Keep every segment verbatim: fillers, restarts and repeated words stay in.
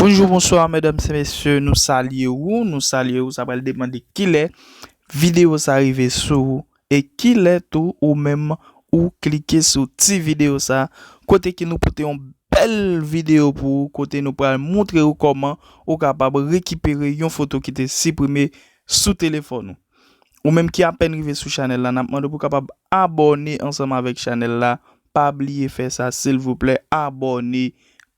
Bonjou, bonswa, medam e mesye, nou salye ou, nou salye ou, sa pral depann de kilè videyo sa rive sou ou e kilè tou ou menm ou klike sou ti videyo sa, kote ke nou pote yon bèl videyo pou ou, kote nou pral montre ou kòman ou kapab rekipere yon foto ki te siprime sou telefòn ou. Ou menm ki apèn rive sou chanèl la, n ap mande w pou w kapab abòne ansanm avèk chanèl la. Pa bliye fè sa, silvouplè, abòne,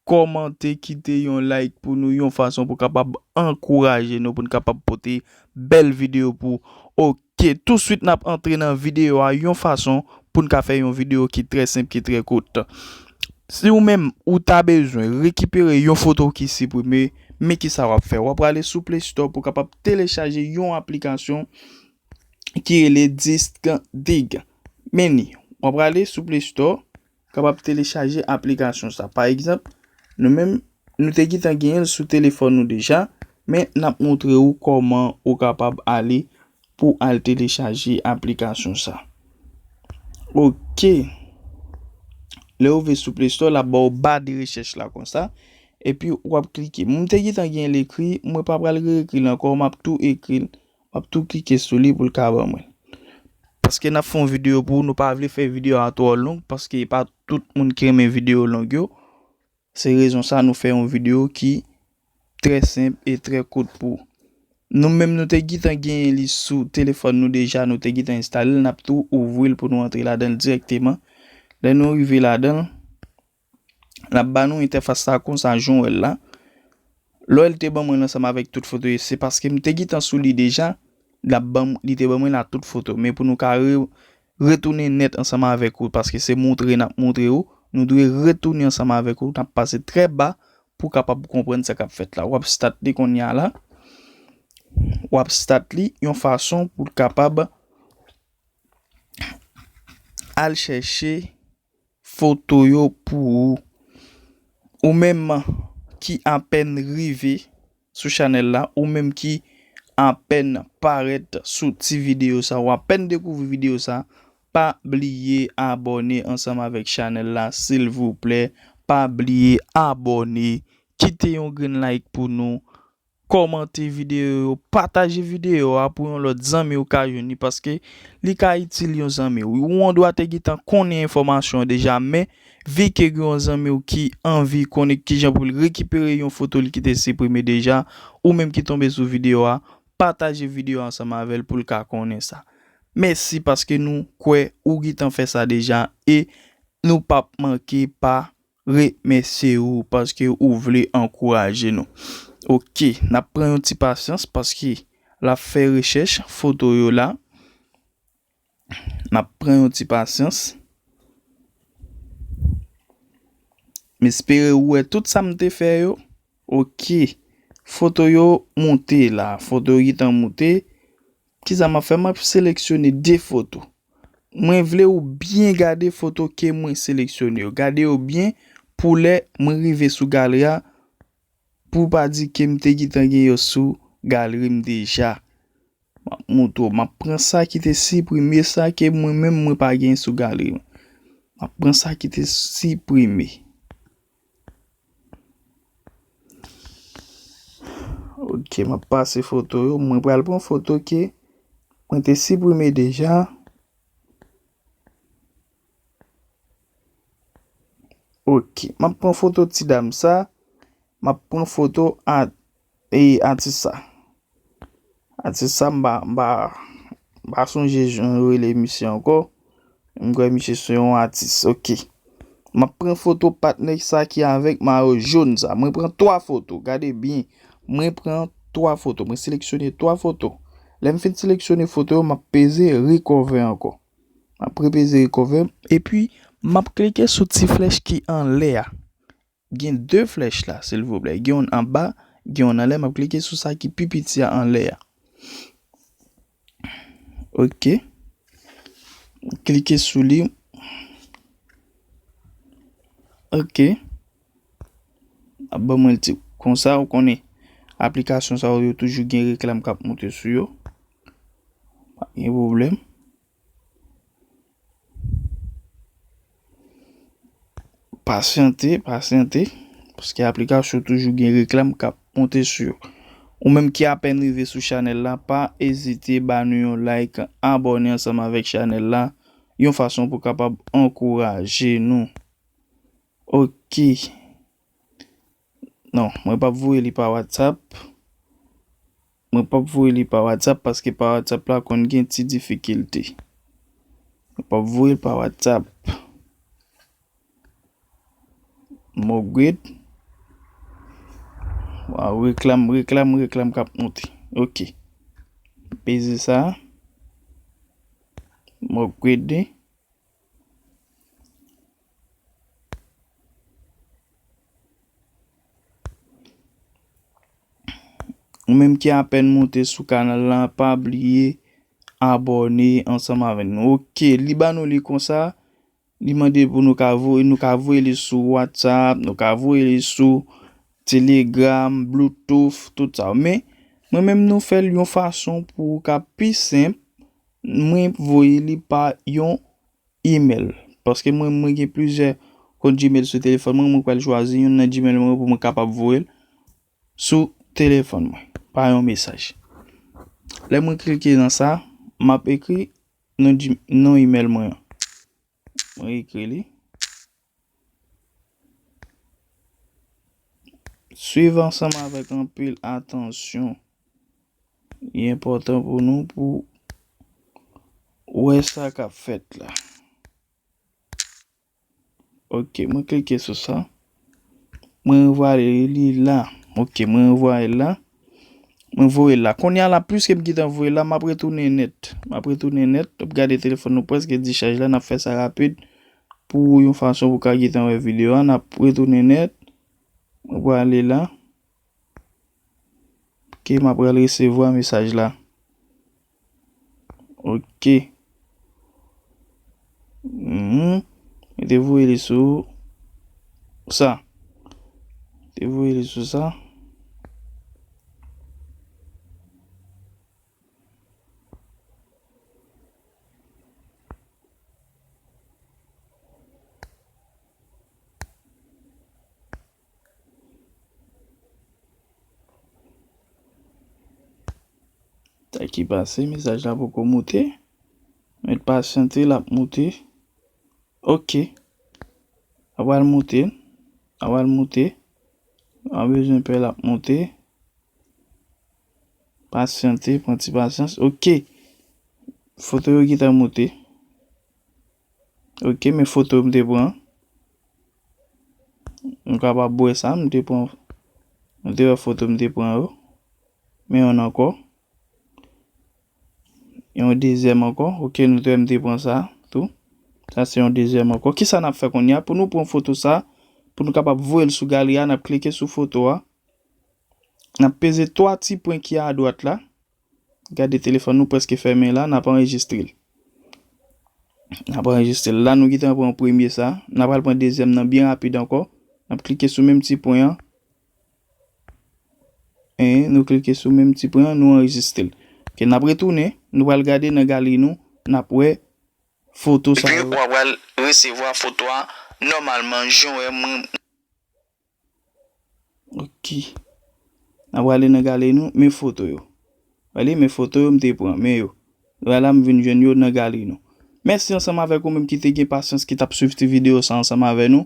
kòmante, kite yon like pou nou, yon fason pou kapab ankouraje nou, pou n kapab pote bèl videyo pou ou. Oke, touswit n ap antre nan videyo a, yon fason pou n ka fè yon videyo ki trè senp, ki trè kout. Si ou menm ou ta bezwen rekipere yon foto ki siprime, men kisa w ap fè? W ap prale sou Play Store pou w kapab telechaje yon aplikasyon ki rele Disk Dig. Men ni, w ap prale sou Play Store, kapab telechaje aplikasyon sa. Pa egzanp, nou menm, nou te gentan genyen l sou telefòn nou deja, men n ap montre ou kòman ou kapab ale pou al telechaje aplikasyon sa. Oke. Lè w rive sou Play Store, l ap ba w ba de rechèch la konsa. Epi w ap klike. Mwen te gentan genyen l ekri, mwen pa pral reekri l ankò, m ap tou ekri l, m ap tou klike sou li pou l ka ban mwen. Paske n ap fè yon videyo pou ou, nou pa vle fè videyo a twò long, paske e pa tout moun ki renmen videyo long yo. Se rezon sa nou fè yon videyo ki trè senp e trè kout pou ou. Nou menm nou te gentan genyen li sou telefòn nou deja, nou te gentan enstale l, n ap tou ouvri l pou nou antre ladan l dirèkteman. Lè nou rive ladan l, l ap ba nou entèfas la konsa, jan w wè l la. Lè w wè l te ban mwen l ansanm avèk tout foto yo, se paske m te gentan sou li deja, l ap ban m, li te ban mwen la tout foto. Men pou nou ka re-, retounen nèt ansanm avèk ou, paske se montre n ap montre ou, nou dwe retounen ansanm avèk ou, n ap pase trè ba pou w kapab konprann sa k ap fèt la. W ap start li kounye a la. W ap start li yon fason pou l kapab al chèche foto yo pou ou. Ou menm ki apèn rive sou chanèl la, ou menm ki apèn parèt sou ti videyo sa, ou apèn dekouvri videyo sa, pa bliye abòne ansanm avèk chanèl la, silvouplè. Pa bliye abòne, kite yon grenn like pou nou, kòmante videyo yo, pataje videyo a pou yon lòt zanmi w ka jwenn li, paske li ka itil yon zanmi w. Ou andwa te gentan konnen enfòmasyon an deja, men vi ke gen yon zanmi w ki anvi konnen kijan pou l rekipere yon foto li ki te siprime deja, ou menm ki tonbe sou videyo a, pataje videyo a ansanm avè l pou l ka konnen sa. Mèsi paske nou kwè ou gentan fè sa deja e nou p ap manke pa remèsye ou paske ou vle ankouraje nou. Oke, n ap pran yon ti pasyans paske l ap fè rechèch foto yo la. N ap pran yon ti pasyans. M espere ou wè tout sa m te fè yo. Oke. Foto yo moute la. Foto yo gentan moute. Kisa m ap fè? M ap seleksyone de foto. Mwen vle ou byen gade foto ke mwen seleksyone yo. Gade yo byen pou lè mwen rive sou galri a, pou w pa di ke m te gentan gen yo sou galri m deja. M ap montre w, m ap pran sa ki te siprime, sa ke mwen menm mwen pa gen sou galri m. M ap pran sa ki te siprime. Ok, m ap pase foto yo. Mwen pral pran foto ke mwen te siprime deja. Ok, m ap pran foto ti dam sa. M ap pran foto a, e, atis sa. Atis sa, m pa, m pa, m pa sonje jan yo rele misye ankò. M kwè misye se yon atis. Ok. M ap pran foto patnè sa ki avèk mayo jòn sa. Mwen pran twa foto. Gade byen. Mwen pran twa foto. Mwen seleksyone twa foto. Lè m fin seleksyone foto yo, m ap peze recover ankò. M ap repeze recover. Epi, m ap klike sou ti flèch ki anlè a. Gen de flèch la, silvouplè. Gen youn anba, gen youn anlè. M ap klike sou sa ki pi piti a anlè a. Ok. Klike sou li. Ok. Ap ban mwen l ti konsa, ou konnen aplikasyon sa yo, yo toujou gen reklam k ap monte sou yo. Pa gen pwoblèm. Pasyante, pasyante. Paske aplikasyon toujou gen reklam k ap monte sou yo. Ou menm ki apèn rive sou chanèl la, pa ezite ba nou yon like, abòne ansanm avèk chanèl la, yon fason pou kapab ankouraje nou. Ok. Non, mwen p ap voye li pa WhatsApp. Mwen p ap voye li pa WhatsApp paske pa WhatsApp la konn gen ti difikilte. Mwen p ap voye l pa WhatsApp. Upgrade. Waw, reklam, reklam, reklam k ap monte. Ok. Peze sa. Upgrade. Ou menm ki apèn monte sou kanal la, pa bliye abòne ansanm avè nou. Ok, li ban nou li konsa. Li mande pou nou ka voye, nou ka voye li sou WhatsApp, nou ka voye li sou Telegram, Bluetooth, tout sa. Men, mwen menm nou fè l yon fason pou ka pi senp. Mwen voye li pa yon email. Paske mwen, mwen gen plizyè kont Gmail sou telefòn mwen, mwen pral chwazi youn nan Gmail mwen pou mwen kapab voye l sou telefòn mwen, pa yon mesaj. Lè mwen klike nan sa, m ap ekri non Gm-, non email mwen an. Mwen ekri li. Swiv ansanm avèk anpil atansyon. Li enpòtan pou nou pou wè sa k ap fèt la. Ok, mwen klike sou sa. Mwen voye li la. Ok, mwen voye l la. Mwen voye l la. Kounye a la, piske m gentan voye l la, m ap retounen nèt. M ap retounen nèt. W ap gade telefòn nou prèske dichaj la, n ap fè sa rapid pou yon fason pou ka gentan wè videyo a. N ap retounen nèt. Mwen prale la. Ok, m ap pral resevwa mesaj la. Ok. Mhm. Mwen te voye li sou sa. Te voye li sou sa. Sa ki pase, mesaj la poko moute. Mèt pasyante, l ap moute. Ok. Apral moute. Apral moute. Pa bezwen pè, l ap moute. Pasyante, pran ti pasyans. Ok. Foto yo gentan moute. Ok, men foto m te pran. Nou kapab wè sa, m te pran, nou te wè foto m te pran yo. Men yon ankò. Yon dezyèm ankò. Ok, nou te wè m te pran sa tou. Sa se yon dezyèm ankò. Kisa n ap fè kounye a? Pou nou pran foto sa, pou nou kapab voye l sou galeri a, n ap klike sou foto a. N ap peze twa ti pwen ki adwat la. Gade telefòn nou prèske fèmen la, n ap anrejistre l. N ap anrejistre l. La, nou gentan pran premye sa. N ap al pran dezyèm nan byen rapid ankò. N ap klike sou menm ti pwen an. E nou klike sou menm ti pwen an, nou anrejistre l. Ok, n ap retounen. Nou pral gade nan galeri nou. N ap wè foto sa yo. W ap pral resevwa foto a nòmalman, jan w wè mwen. Ok. N ap prale nan galeri nou, men foto yo. Wale, men foto yo m te pran, men yo. Vwala, m vin jwenn yo nan galeri nou. Mèsi ansanm avèk ou menm ki te gen pasyans, ki t ap swiv ti videyo sa ansanm avè nou.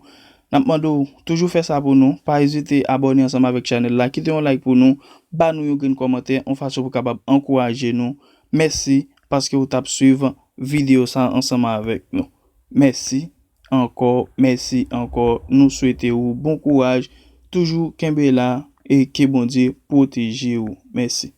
N ap mande w toujou fè sa pou nou. Pa ezite abòne ansanm avèk chanèl la. Kite yon like pou nou. Ba nou yon grenn kòmantè, yon fason pou kapab ankouraje nou. Mèsi paske w t ap swiv videyo sa ansanm avèk nou. Mèsi ankò, mèsi ankò. Nou swete w bon kouraj. Toujou kenbe la e ke Bondye pwoteje w. Mèsi.